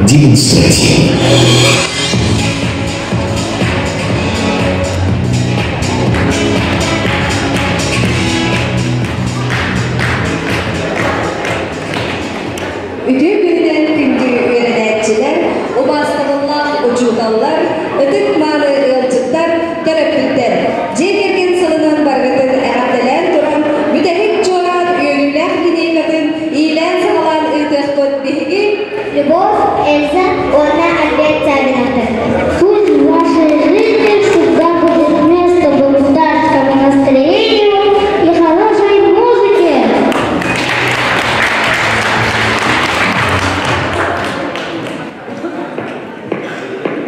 Демонстративно. Үтүө күнүнэн күндү үөрэнээччилэр, убаастабыллаах учууталлар, ытык-мааны ыалдьыттар, төрөппүттэр! Дьиэ кэргэн сылынан барыгытын эҕэрдэлээн туран, бүтэһик чуораан үөрүүлээх линейкатын иилээн-саҕалаан ыытыахпыт биһиги Любовь, Эльза уонна Альберт Савиновтар. Пусть в вашей жизни всегда будет место бунтарскому настроению и хорошей музыке.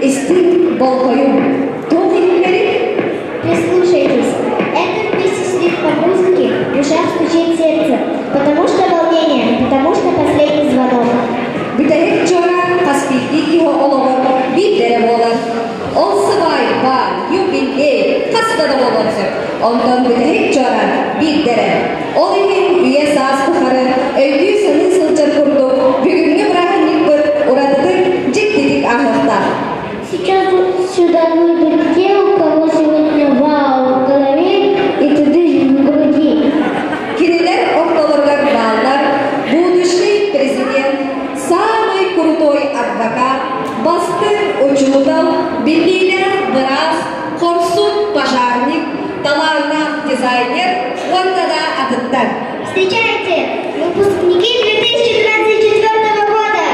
Истиҥ, болҕойуҥ, туох иһиллэрий? Прислушайтесь, это вместе с ритмом музыки в ушах стучит сердце, потому что волнение, потому что последний звонок. Бүтэһик чуораан хас биирдии киһи олоҕор биирдэ эрэ буолар. Ол сыбаайба, юбилей хаста да буолуон сөп. Онтон бүтэһик чуораан биирдэ эрэ. Ол иһин үйэ-саас тухары өйдүү-саныы сылдьар курдук бүгүҥҥү бырааһынньыкпыт уратытык, дьиктитик ааһыахтаах. Сейчас сюда выйдут те, у кого сегодня вау в голове и тыдыщ в груди. Кинилэр ортолоругар бааллар будущий президент, самый крутой адвокат, бастыҥ учуутал, биллиилээх быраас, хорсун пожарник, талааннаах дизайнер уонна да атыттар. Встречайте, выпускники 2024 года!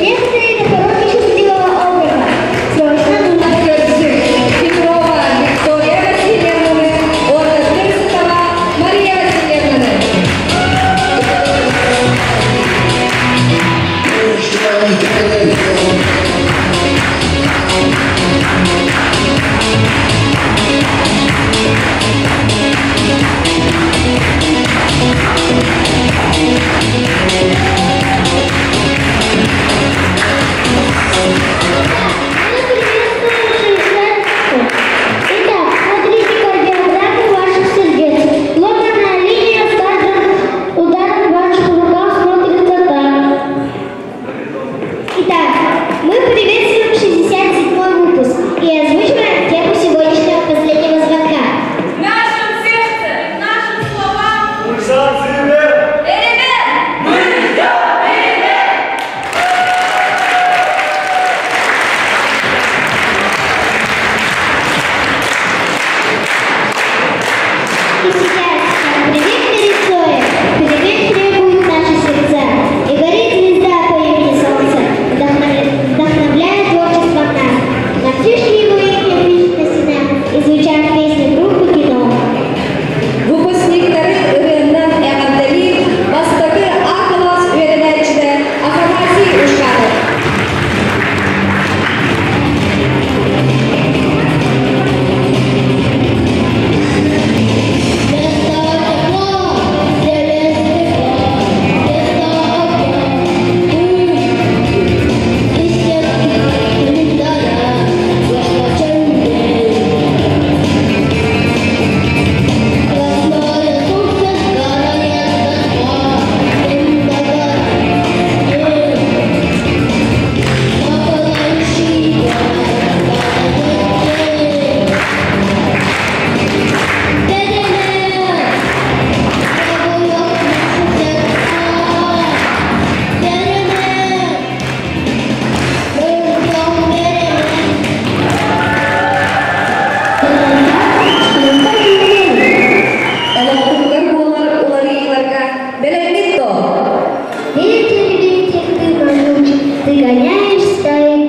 Некоторые на пороге счастливого облака. Срочно нужно Көрсүҥ Петрова Виктория Васильевнаны уонна Персикова Мария Васильевнаны. Мы приветствуем 60 Итак, смотрите кардиограмму ваших сердец. Ломаная линия с каждым ударом в ваших руках смотрится так. Итак, мы приветствуем 67-й выпуск и озвучиваем тему сегодняшнего последнего звонка. В нашем сердце, в наших словах. Пульсации вверх! Перемен! Мы ждем перемен! И сейчас, как привык перед Цоем, перемен требуют наши сердца. И горит звезда по имени Солнце, вдохновляя творчеством нас. Мальчишки его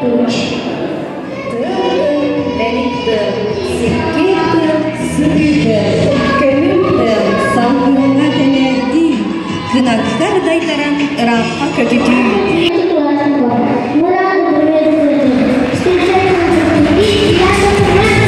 туч. Тыал мэник тыал, сиккиэр тыал, сытыы тыал, көҥүл тыал, салгыҥҥа тэлээрдии, кынаккар дайтаран ыраахха көтүтүү. Пятиклассников. Мы рады приветствовать их. Встречайте выпускники 9 класса!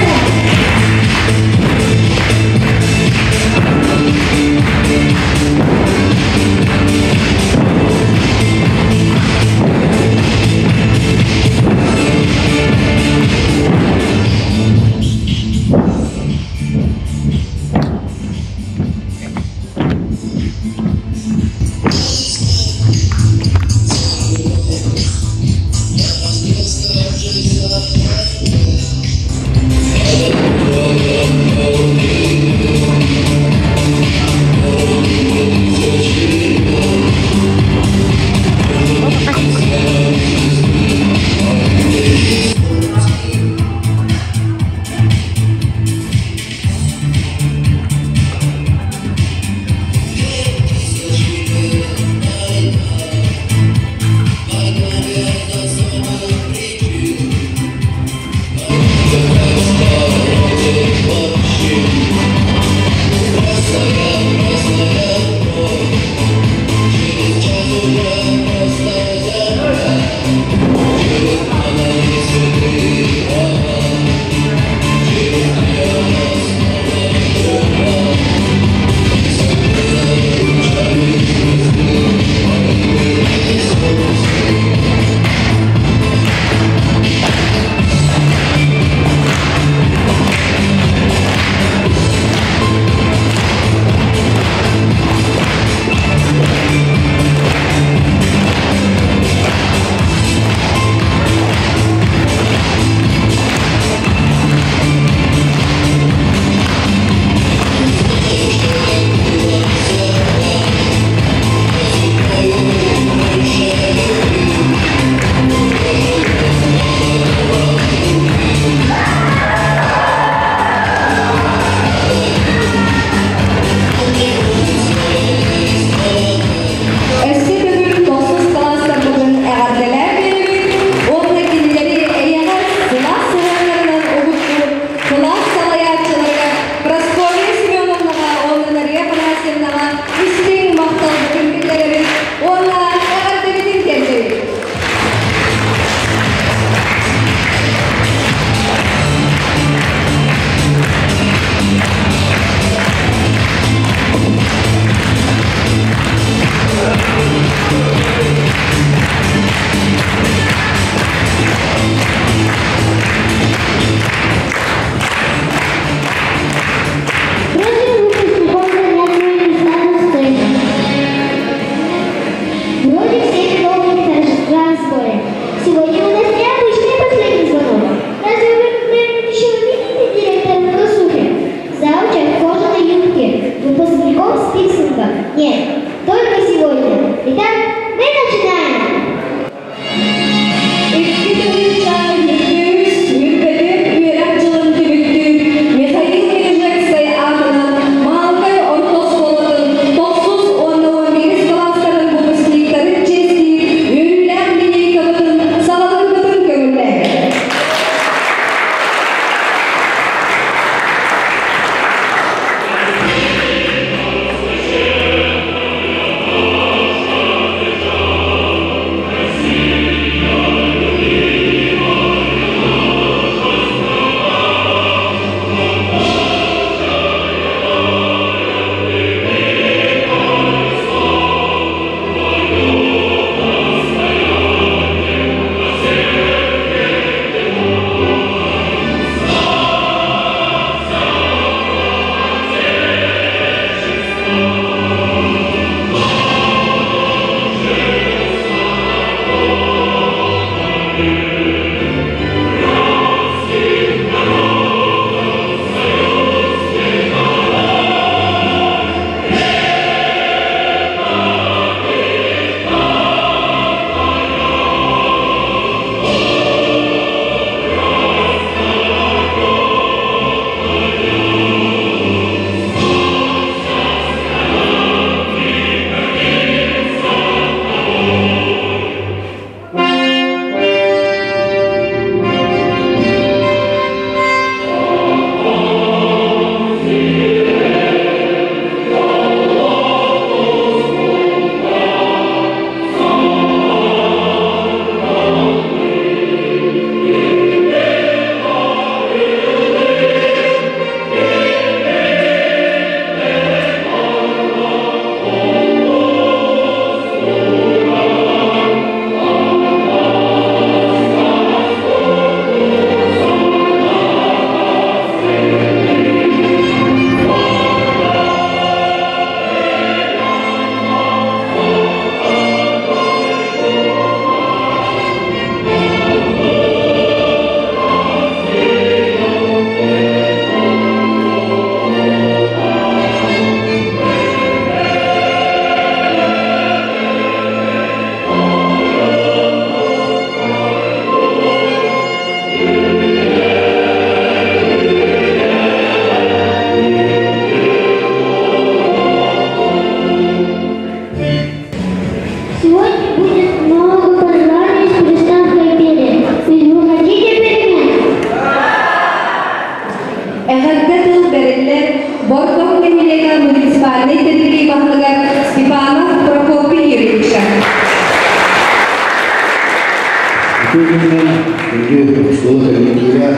Үтүө күнүнэн күндү оскуола коллектива,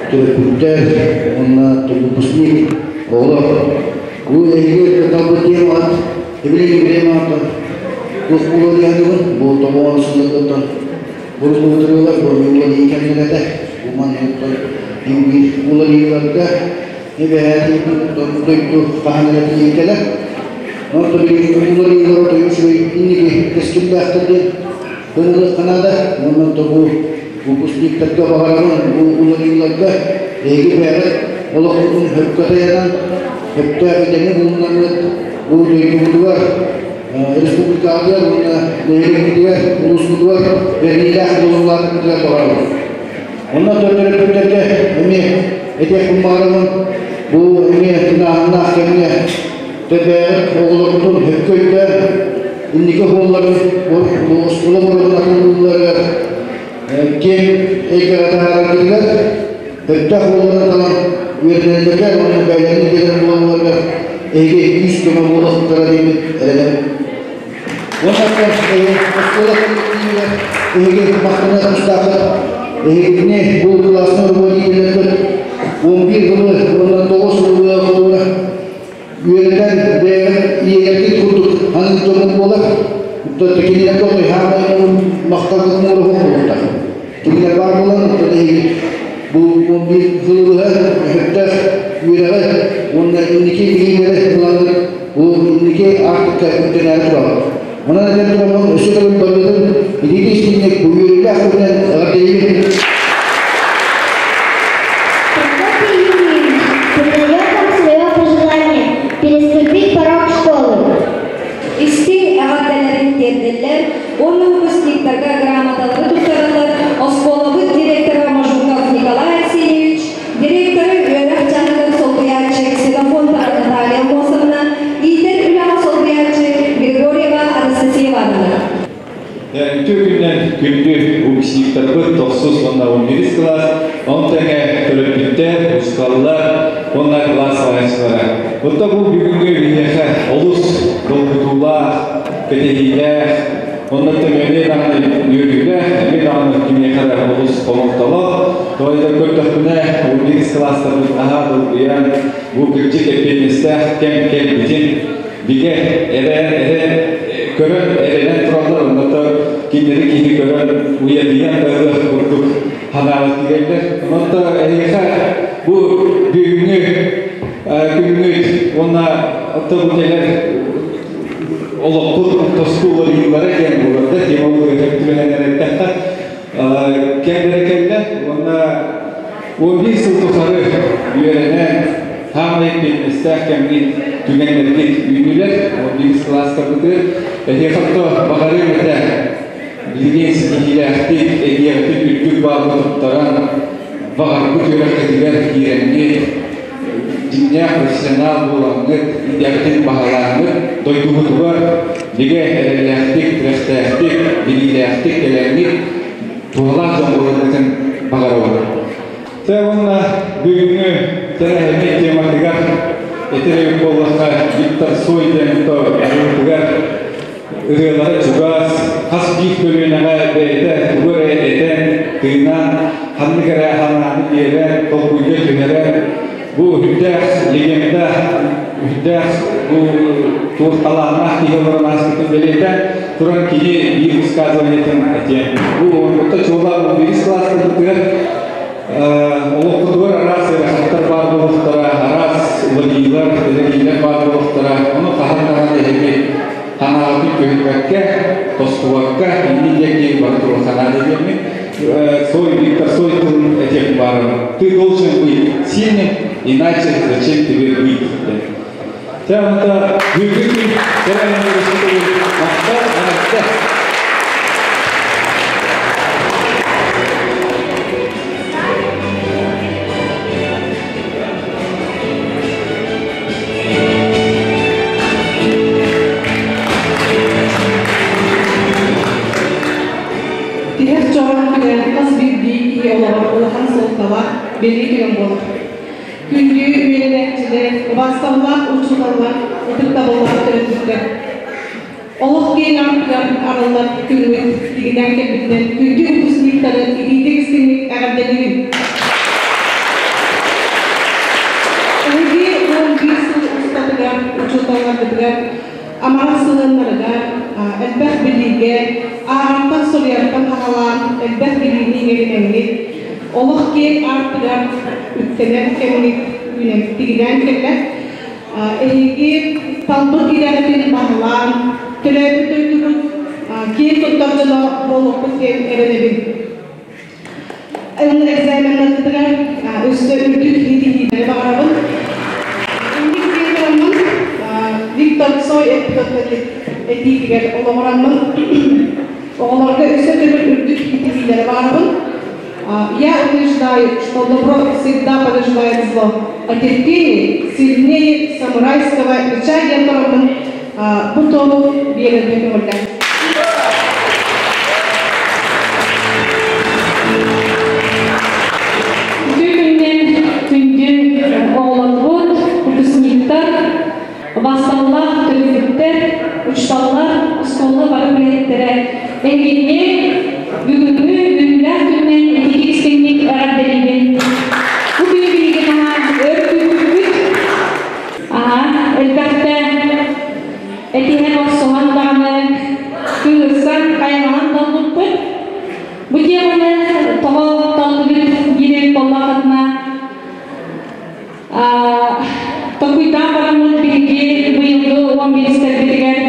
төрөппүттэр уонна выпускник оҕолор. Бу эһиги талбыт темаҕыт эбилиги бириэмэҕит туох буолуо диэхтибин, бу тоҕоон сылларыттан буруллубутуругар бу уларыйыы кэмнэрэ бу манныктан биир уларыйыыларга эбэһээт дойду хаһан эрэ тиийэн кэлэр. Онтон билигин уларыйыылар отойу үчүгэй инники кэскиллээхтэр диэн Кыһыллыахха наада уонна бу выпускниктарга баҕарабын бу уларыйыыларга эһиги бэйэҕит олоххутун сөпкө тайанан, сөптөөх идэни булунаргыт, бу дойдубутугар, республикаҕытыгар уонна нэһилиэкпитигэр, улууспутугар бэриниилээх буолуулаахпытыгар баҕарабын. Онно төрөппүттэргэ эмиэ этиэхпин баҕарабын, бу эмиэ тыҥааһыннаах кэмҥэ Бэйэҕит оҕолоргутун сөпкө өйдөөн, инники оһуолларын оскуола боруогун атыллыылларыгар киэҥ эйгэҕэ таһаараргытыгар, сөптөөх уолларын талан үөрэнэллэригэр уонна бэйэлэрин идэлэрин булалларыгар эһиги күүс-көмө буолуохтара диэммит эрэнэбин. Уонна оскуола коллективигэр эһиги махтаныах тустааххыт. Эһигини бу кылаастан руководителлэргит 11 сылы уонна 9 сылы холобура үөрэтэн бэйэҕит иэйэргит курдук аныыр дьоммут буолар. Кинилэргэ отойһаамай махталгыт муҥура суох буолуохтаах. Кинилэр баар буолан, оттон эһиги бу 11 сылы быһа сөптөөх үөрэҕи уонна инники билиилэри ылаҥҥыт бу инники аартыкка үктэнээри тураҕыт. Онон этэн тураммын өссө төгүл барыгытын итиитэ истиҥник бу үөрүүлээх күнүнэн эҕэрдэлиибин. Прокопий Юрьевич передает вам свое пожелание переступить порог школы. Истиҥ эҕэрдэлэрин тиэрдэллэр уонна выпускниктарга грамоталары туттараллар оскуолабыт директора Можуков Николай Арсеньевич, директоры үөрэх дьаһалын солбуйааччы Ксенофонтова Наталья Аммосовна, иитэр үлэҕэ солбуйааччы Григорьева Анастасия Ивановна. Үтүө күнүнэн күндү выпускниктарбыт тохсус уонна 11 кылаас, ону тэҥэ төрөппүттэр, учууталлар уонна кылаас салайааччылара. Оттон бу бүгүҥҥү биһиэхэ олус долгутуулаах, кэтэһиилээх, онно эмиэ даҕаны үөрүүлээх, эмиэ даҕаны кимиэхэ эрэ олус хомолтолоох. Тоҕо көрдөхпүнэ, 11 кылаастарбыт наһаа долгуйан, бу кырдьык эппиэтинэстээх кэм кэлбитин бигэ эрэ эрэ көрөн эрэнэн тураллар онното кинилэри киһи көрөн уйадыйан да ылыах курдук санаабыт киирэллэр. Онон эһиэхэ бу бүгүҥҥү күҥҥүт уонна оттон бу кэлэр олохпут тоску уларыйыылара диэн буолар да тема түбэһэн эттэххэ кэмнэрэ кэллэ уонна 11 сыл тухары үөрэнэн хаамай эппиэтинэстээх кэмҥит түгэннэргит үүннүлэр. 11 кылаастарбытыгар эһиэхэ баҕарыам этэ билигин ситиһиилээхтик, эйиэхтик үрдүк баалга туттаран, баҕарбыт үөрэххитигэр киирэҥҥит, дьиҥнээх профессионал буолаҥҥыт, идэҕитин баһылааҥҥыт, дойдугутугар бигэ эрэллээхтик, тирэхтээхтик, билиилээхтик кэлэҥҥит, туһалаах дьон буоларгытын баҕарабын. Тэ уонна бүгүҥҥү тэрээһиммит тематыгар этэр эбит буоллахха Виктор Цой диэн ырыатыгар ырыалара чугас, хас биир көлүөнэҕэ бэйэтэ тугу эрэ этэн, тыынан, ханнык эрэ санааны биэрэн, толкуйга түһэрэн, бу үрдээх легенда, үрдээх бу туох талааннаах киһи олорон ааспытын бэлиэтээн туран кини биир высказываниетын этиэн. Бу орто чуолаан 11 кылаастарбытыгар олохпутугар араас ыарахаттар баар буолуохтара, араас уларыйыылар, үлэлиилэр баар буолуохтара. Ону хаһан даҕаны эһиги санааҕытын көһүппэккэ, тостубакка, иннин диэки бары туруохха наада диэммин Цой, Виктор Цой тылын этиэх баарым. Ты должен быть сильным, иначе зачем тебе быть? Дьэ, онто бүгүҥҥү күн тэрээһиннэр махтал, эҕэрдэ! Тиһэх чорон күнэ хас биирдии киһи олоҕор улахан суолталаах бэлиэ түгэн буолар. Күндү үөрэнээччилэр, убаастабыллаах учууталлар, ытыктабыллаах төрөппүттэр. Олох киэҥ аартыгар арыллар күҥҥүт тигинээн кэлбитинэн күндү выпускниктарбыт. истиҥник эҕэрдэлиибин! Эһиги 11 сыл устатыгар учууталларгытыгар амарах сыһыаннарыгар элбэх билиигэ, ааҕартан суруйартан аҕалаан элбэх билиини иҥэринэҥҥит, олох киэҥ аартыгар үктэнэр кэмҥит үүнэн тигинээн кэллэ. Эһиги талбыт идэҕитин баһылаан, төрөөбүт дойдубут киэн туттар дьоно буолуохпут диэн эрэнэбин. Экзаменнаргытыгар өссө үрдүк ситиһиилэри баҕарабын. Инник диэн бараммын, Виктор Цой эппит этиитигэр олоҕураммын, оҕолорго өссө төгүл үрдүк ситиһиилэри баҕарабын. Я утверждаю, что добро всегда побеждает зло, а терпение сильнее самурайского меча диэн бараммын бу туому биэрэргэ көҥүллээх. Үтүө күнүнэн күндү оҕолорбут, выпускниктар, басталлаах төрөппүттэр, учууталлар, оскуола бары үлэһиттэрэ эһигини бүгүҥҥү үөрүүлээх күнүнэн итии истиҥник эҕэрдэлиибин. Бу күнү биһиги наһаа өр күүппүппүт. Аһа, элбэхтэ этиһэн охсуһан даҕаны кыырсан, хайаҕаһан талбыппыт. Бу теманы тоҕо таллыбыт диэн буоллахытына, толкуйдаан бараммыт биһиги быйылгы 11-тэрбитигэр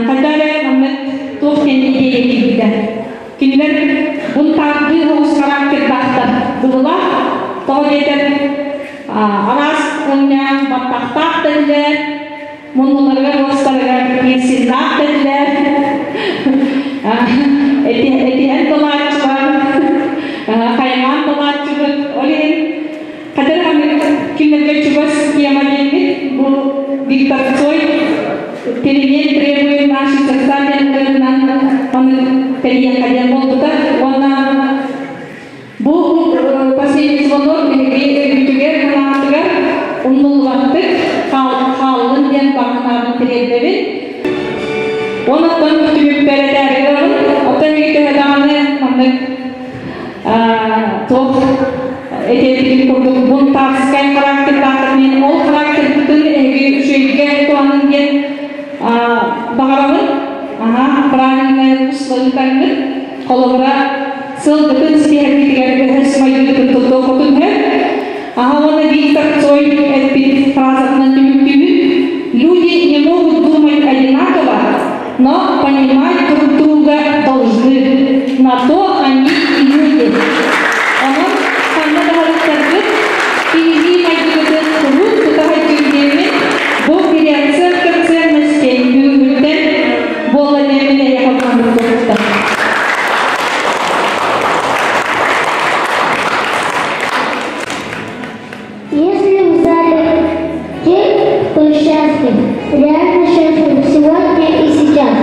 хайда эрэ маннык туох диэн идея киирбитэ. Кинилэр бунтаардыы оҕус характердаахтар быһылаах. Тоҕо диэтэр араас өҥнөөх баттахтаах дэтилэр, муннуларыгар уостарыгар пирсиннаах дэтилэр, этиһэн тылааччылар, хайаҕаан тылааччыбыт. Ол иһин хатыр ханнык кинилэргэ чугас тема диэммит бу Виктор Цой перемен требует нашей социальной ырытынан тэрийиэххэ диэн буолбута. Уонна бу последний звонок биһиги өйбүтүгэр санаатыгар умнуллубаттык хааллын диэн баҕа тириэрдэбин. Онон түмүкпэр этээри гынабын. Оттон эһиги төһө даҕаны маннык туох этиэтигин курдук бунтарскай характердаахтар мен ол характербытын эһиги үчүгэйгэ туһанын диэн баҕарабын. Аха, правильное русло ыытаҥҥыт. Холобура, сылгытын ситиһэргитигэр өһөс майгытын туттуоххутун сөп. Аха, уонна Виктор Цой эппит фразатынан түмүктүүбүт. Люди не могут думать одинаково, но понимать друг друга должны. На то они и люди. Онон ханна даҕалыктаргыт киһилии майгыгытын куруук тута сылдьыҥ бу переоценка ценностей бүгүҥҥүттэн буолла диэммин эйиэхэ туттар. Если в зале те, кто счастлив, реально счастлив сегодня и сейчас.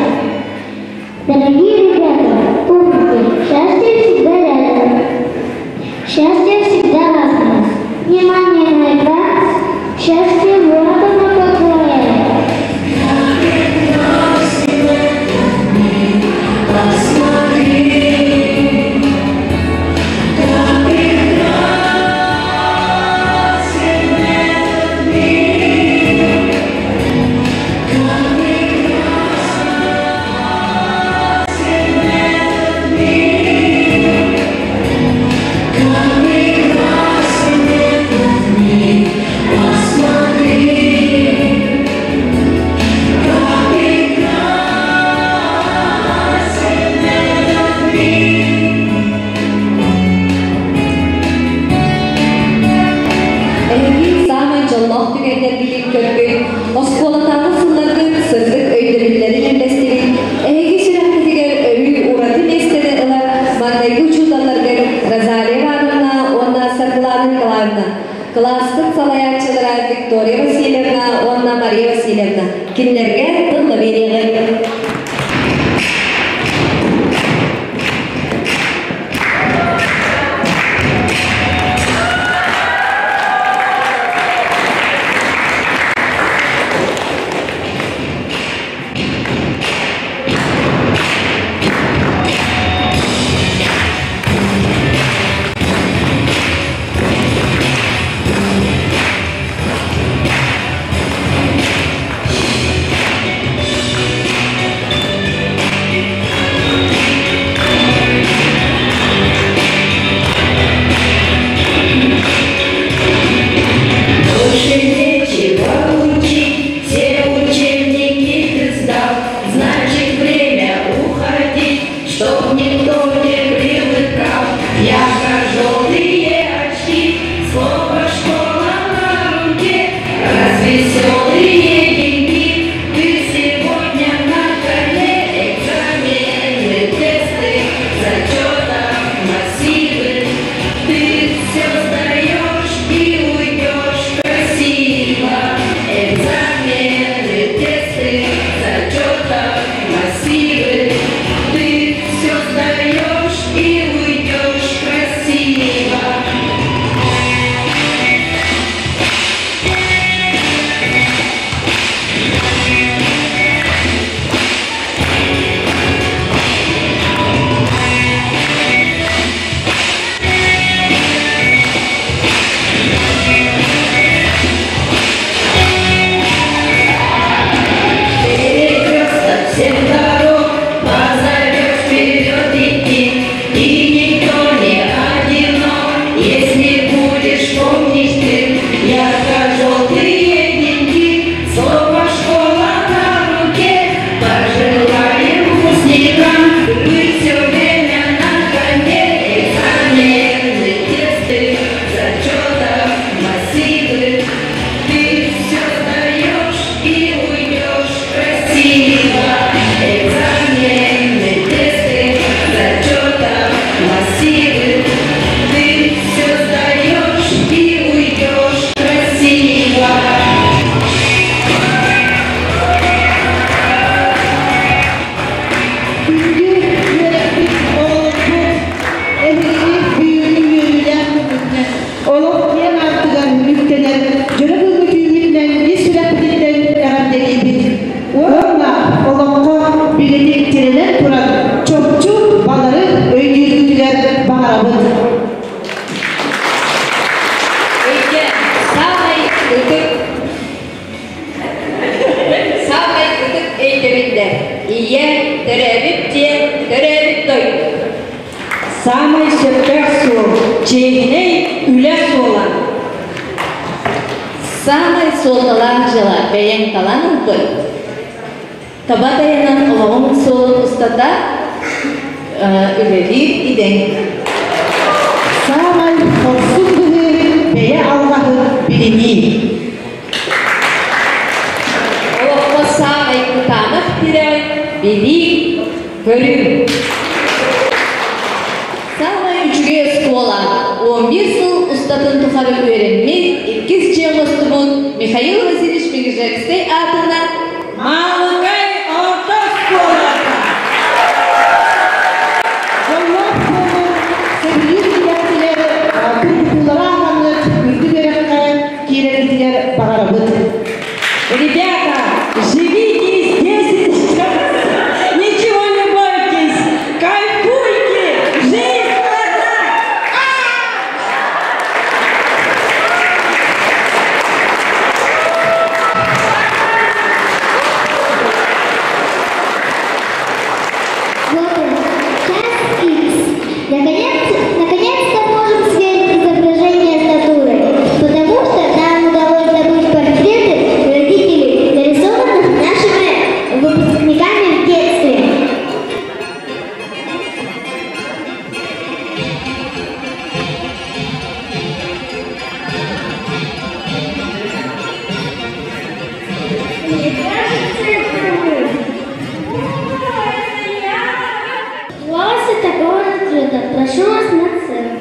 Дорогие ребята, помните, счастье всегда рядом. Счастье всегда вас. Внимание на экран. Счастье вот оно какое. Посмотри, как прекрасен этот мир, как прекрасен этот мир, как прекрасен этот мир. Посмотри, как прекрасен этот мир. Эһиги саамай дьоллоох түгэннэргитин көрбүт, оскуолатааҕы сылларгыт сырдык өйдөбүллэрин үллэстибит, эһиги сүрэххитигэр өрүү ураты миэстэни ылар маҥнайгы учууталларгар Розалия Ивановна уонна Саргылана Николаевна, кылааспыт салайааччылара Виктория Васильевна уонна Мария Васильевна кинилэргэ тылла биэриэҕиҥ. баҕарабыт. Эйгэ саамай ытык саамай ытык өйдөбүллэр ийэ, төрөөбүт дьиэ, төрөөбүт дойду. Саамай сөптөөх суол, чиэһинэй үлэ суола. Саамай суолталаах дьыала бэйэҥ талан ылбыт. Таба тайанан олоҕуҥ суолун устата үлэлиир идэҥ. Саамай хорсун быһыы бэйэ алҕаһын билинии. Олоххо саамай кытаанах тирэҕин билии, көрүү. Саамай үчүгэй оскуола 11 сыл устатын тухары үөрэммит, иккис дьиэ оҥостубут Михаил Васильевич Мегежекскэй аатынан Маалыкай орто оскуолата. Дьоллоох буолуу, сөбүлүүр иитээччилэр тургутуулара ааһаҥҥыт үрдүк үөрэххэ киирэргитигэр баҕарабыт. Ребята, живите здесь и сейчас. Ничего не бойтесь. Кайфуйте. Жизнь одна. Вот он, час икс. Наконец, наконец-то можем сверить изображение с натурой, потому что нам удалось добыть портреты родителей, нарисованных нашими выпускниками в детстве. Мне кажется, это вы. Волосы такого же цвета. Прошу вас на сцену.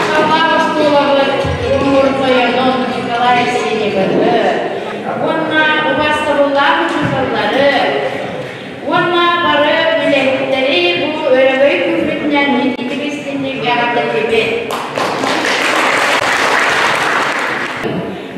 Салам оскуолабыт тойонун Николай Арсеньевиһы, уонна убаастабыллаах учууталлары, уонна бары үлэһиттэри бу өрөгөй күммүтүнэн мин итик-истиҥник эҕэрдэлиибин.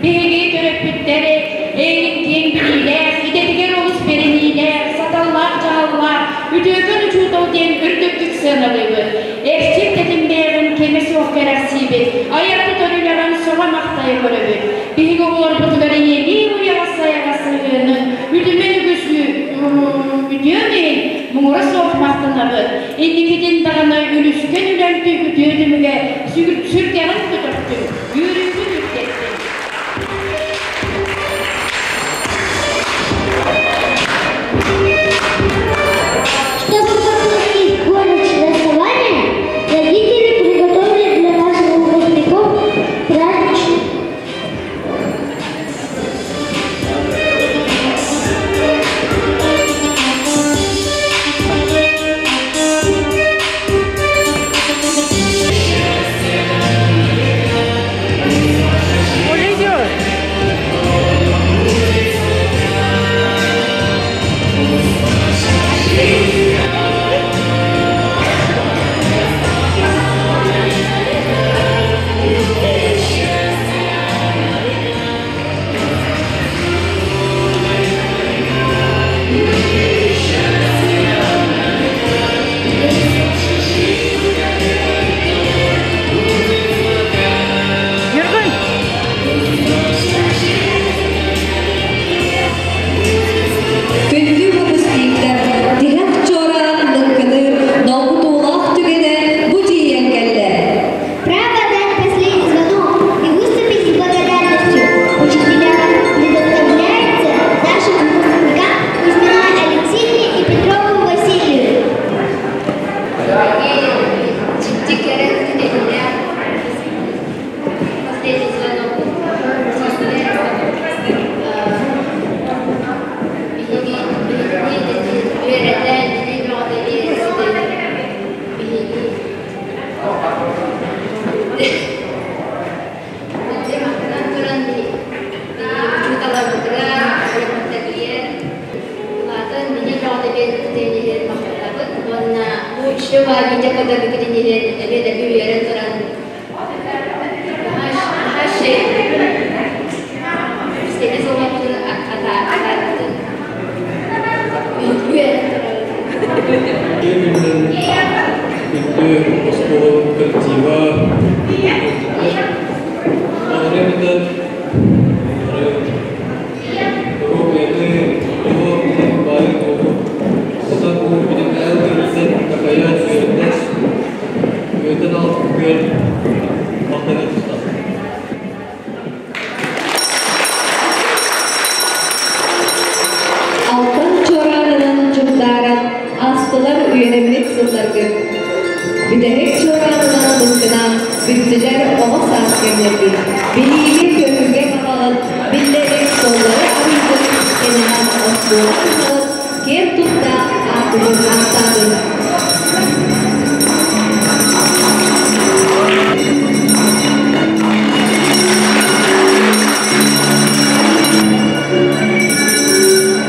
Биһиги төрөппүттэри эйигин киэҥ билиилээх, идэтигэр олус бэриниилээх, саталлаах дьаһаллаах, үтүөкэн учуутал диэн үрдүктүк сыаналыыбыт. Эрчим тэтимнээҕин кэмэ суох кэрэхсиибит, айар-тутар үлэҕин сөҕө-махтайа көрөбүт. Биһиги оҕолорбутугар ийэлии уйаҕас сайаҕас сыһыанын, үтүмэн үгүс үтүө иһин муҥура суох махтанабыт. Инникитин даҕаны үлүскэн үлэҥ үтүө түмүгэ сүргэҕин көтөхтүн, үөрүүгүн үрдэттин. Чтобы подсластить горечь расставания, родители приготовили для наших выпускников праздничный. Күндү выпускниктар, тиһэх чуораан лыҥкыныыр долгутуулаах түгэнэ бу тиийэн кэллэ. Право дать последний звонок и выступить с благодарностью учителям предоставляется нашим выпускникам Кузьминой Алексеевне и Петрову Василию. Дьикти кэрэ түгэнинэ последний звонок биһиги биһиги үөрэтэн билии бөҕөтө биһиги махтанан туран биһиги учууталларбытыгар төрөппүттэрбитигэр улаатан билии бөҕөтө биэрбитин махтанабыт уонна бу үчүгэй видео көрдөрбүтүн иһин эмиэ да үөрэн туран наһаа последний звонокпутун атаарбытын үөрэн туран. Күнүнэн күндү оскуола коллектива, Баҕарыам доруобуйаны, дьолу, билим баайын-дуолу, сатаан уһун билимнээх үөрэтэн, такайан, үөрэтэн, үөрэтэн аҕалбыккытыгар махтаныах тустаахпын. Алтан чуораанынан чугдааран аастылар үөрэммит сылларгыт. Бүтэһик чуораанынан лыҥкынаан бүттүлэр оҕо саас кэмнэргит. Билиигэ-көрүүгэ баҕаҕыт, биллэрик суоллары арыйбыт кэнэҕэс оскуола туһаҕыт киэн тутта ааккытын ааттаатын. Дорогие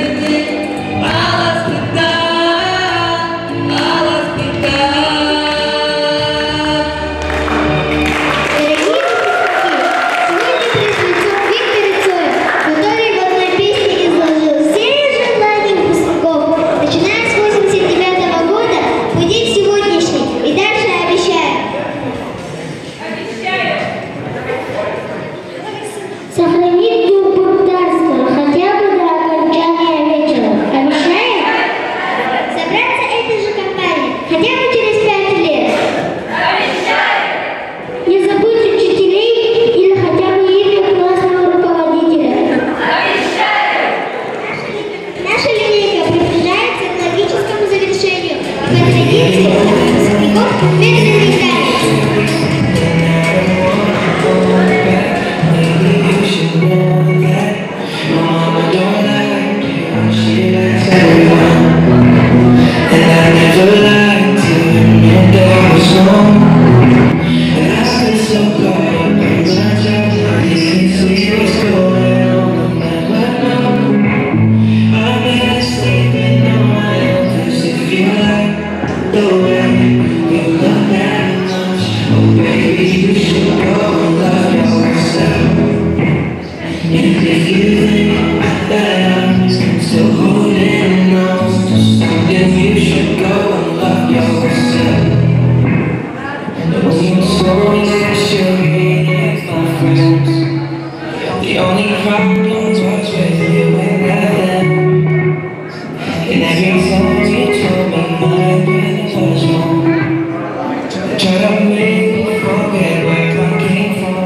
выпускники, сегодня перед лицом Виктора Цоя, который в одной песне изложил все желания выпускников, начиная с 89 года по день сегодняшний и дальше обещаю. Сохранить дух бунтарства хотя бы до окончания вечера. Обещаем? Собраться этой же компанией хотя бы через 5 лет. Не забыть учителей или хотя бы имя классного руководителя. Наша линейка приближается к логическому завершению. И по традиции от выпускников медленный танец. And I never liked to admit that I was wrong. And I've been so caught up in my job, I can't see what's going on. I'll never know. I've been sleeping on my own, 'cause if you like the way you look that much, oh baby, you should go and love yourself. And if you think that I'm still holding on to something, you should go and love yourself. When you told me that you hated my friends, the only problem was with you and not them. And every time you told me my brother was wrong, I tried to make me forget where I came from.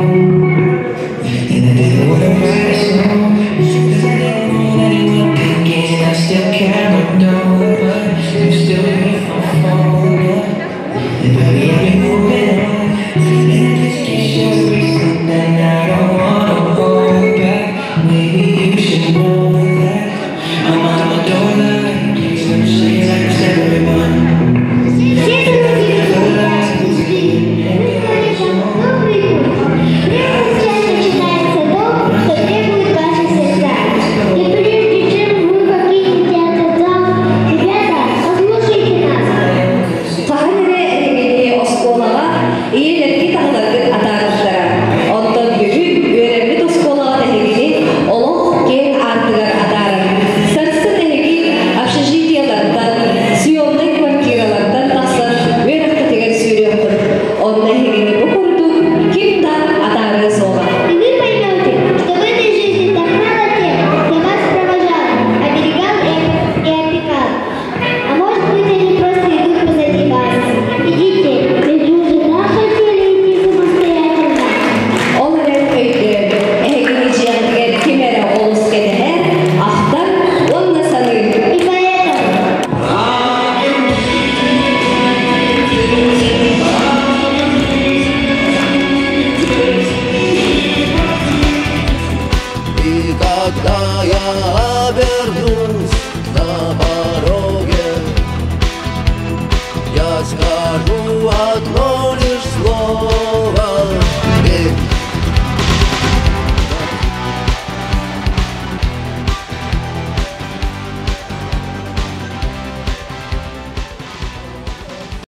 And I didn't wanna write a song, 'cause I didn't want anyone thinking I still care or don't. But you still hit my phone, yeah. And baby, I've been moving on. And I just can't show something I don't wanna hold back. Maybe you should know that I'm on my door like you, she likes everyone. Все дорогие друзья, пришли. Мы говорим вам Я обернусь на пороге, я скажу одно.